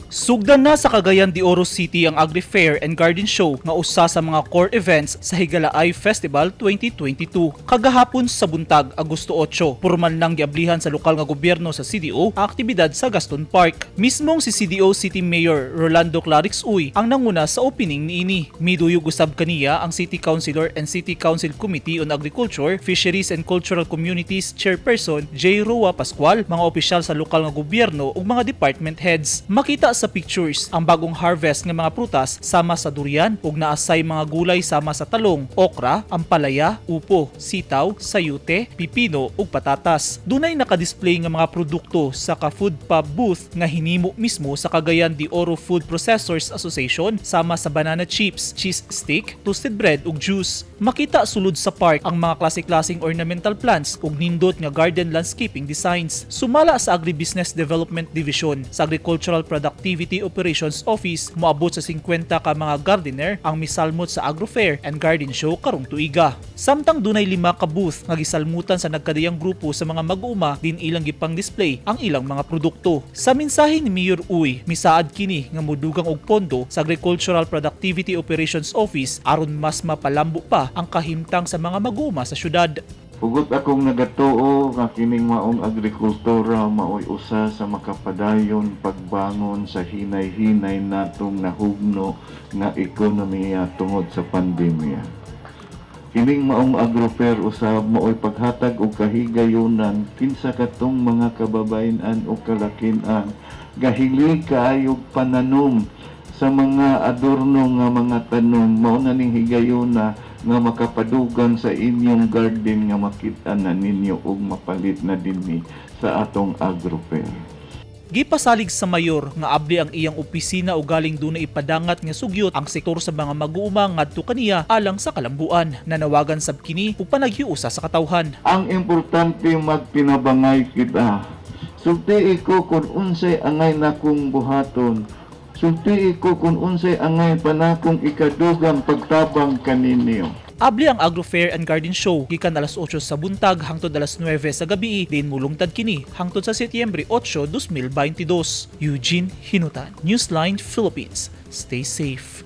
Sugdan na sa Cagayan de Oro City ang Agri Fair and Garden Show nga usa sa mga core events sa Higalaay Festival 2022. Kagahapon sa buntag, Agosto 8, pormal nang giablihan sa lokal nga gobyerno sa CDO ang aktibidad sa Gaston Park. Mismong si CDO City Mayor Rolando Klarex Uy ang nanguna sa opening niini. Miduyog usab kaniya ang City Councilor and City Council Committee on Agriculture, Fisheries and Cultural Communities Chairperson J. Roa Pascual, mga opisyal sa lokal nga gobyerno ug mga department heads. Makita sa pictures ang bagong harvest nga mga prutas sama sa durian ug naasay mga gulay sama sa talong, okra, ampalaya, upo, sitaw, sayute, pipino ug patatas. Dunay naka-display nga mga produkto sa ka food pub booth nga hinimo mismo sa Cagayan de Oro Food Processors Association sama sa banana chips, cheese stick, toasted bread ug juice. Makita sulod sa park ang mga klase-klaseng ornamental plants ug nindot nga garden landscaping designs. Sumala sa Agribusiness Development Division sa Agricultural Productivity Operations Office, moabot sa 50 ka mga gardener ang misalmot sa Agro Fair and Garden Show karong tuiga. Samtang dunay lima ka booth nga gisalmutan sa nagkadiyang grupo sa mga mag-uuma din ilang gipang display ang ilang mga produkto. Sa mensahe ni Mayor Uy, misaad kini nga modugang og pondo sa Agricultural Productivity Operations Office aron mas mapalambo pa ang kahimtang sa mga mag-uuma sa syudad. Hugot akong nagatuo nga kining maong agrikultura maoy usa sa makapadayon pagbangon sa hinay-hinay natong nahugno nga ekonomiya tungod sa pandemya. Kining maong agrofair usab maoy paghatag og kahigayunan kinsa katong mga kababayen-an o kalakin-an gahili kaayog pananom sa mga adorno nga mga tanom. Mao na ning higayuna nga makapadugang sa inyong garden nga makita na ninyo ug mapalit na dinhi sa atong agrofair. Gipasalig sa mayor nga abli ang iyang opisina o galing dunay ipadangat nga sugyot ang sektor sa mga mag-uuma ngadto kaniya alang sa kalambuan. Nanawagan sab kini ug panaghiusa sa katawhan. Ang importante, magtinabangay kita. Sultii ko kung unsay angay nakong buhaton. Sultii ko kung unsay angay pa nakong ikadugang pagtabang kaninyo. Abli ang Agro Fair and Garden Show gikan alas 8 sa buntag hangtod alas 9 sa gabi, din mulungtad kini hangtod sa Setyembre 8, 2022. Eugene Hinutan, Newsline Philippines. Stay safe.